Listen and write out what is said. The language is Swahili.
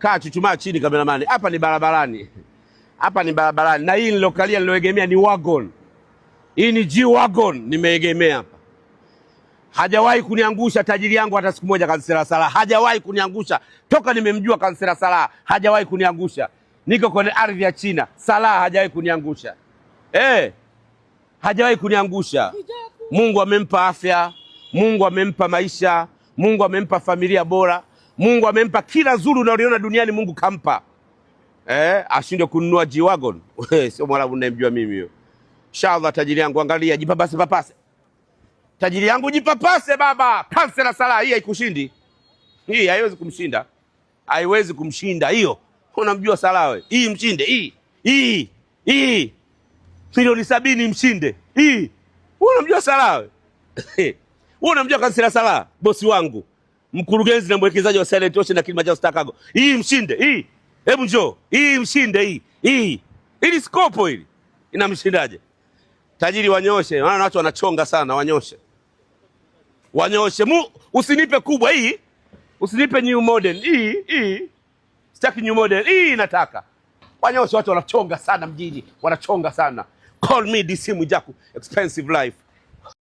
Kaa chuchumaa chini, kameramani. Hapa ni barabarani, hapa ni barabarani, na hii nilokalia niloegemea ni wagon. Hii ni G wagon nimeegemea hapa. Hajawahi kuniangusha tajiri yangu hata siku moja, Kansela Salah hajawahi kuniangusha toka nimemjua Kansela Salah, hajawahi kuniangusha. Niko kwenye ardhi ya China, Salah hajawahi kuniangusha hajawahi kuniangusha. Mungu amempa afya, Mungu amempa maisha, Mungu amempa familia bora, Mungu amempa kila zuri unaliona duniani, Mungu kampa. Ashindwe kununua G-Wagon? Sio mwarabu ninayemjua mimi hiyo. Inshallah tajiri yangu, angalia, jipapase papase. Tajiri yangu jipapase baba. Kansela Salah hii haikushindi. Hii haiwezi kumshinda. Haiwezi kumshinda hiyo. Unamjua Salah wewe. Hii mshinde hii. Hii. Hii. Milioni 70 mshinde. Hii. Wewe unamjua Salah wewe. Wewe unamjua Kansela Salah, bosi wangu. Mkurugenzi na mwekezaji wa Silent Ocean na Kilimanjaro Star Cargo. Hii mshinde hii. Hebu njoo. Hii mshinde hii. Hii. Hili sikopo hili. Inamshindaje? Tajiri wanyoshe, maana watu wanachonga sana, wanyoshe. Wanyoshe. Usinipe kubwa hii. Usinipe new model. Hii, hii. Sitaki new model. Hii nataka. Wanyoshe, watu wanachonga sana mjini, wanachonga sana. Call me DC Mwijaku, expensive life.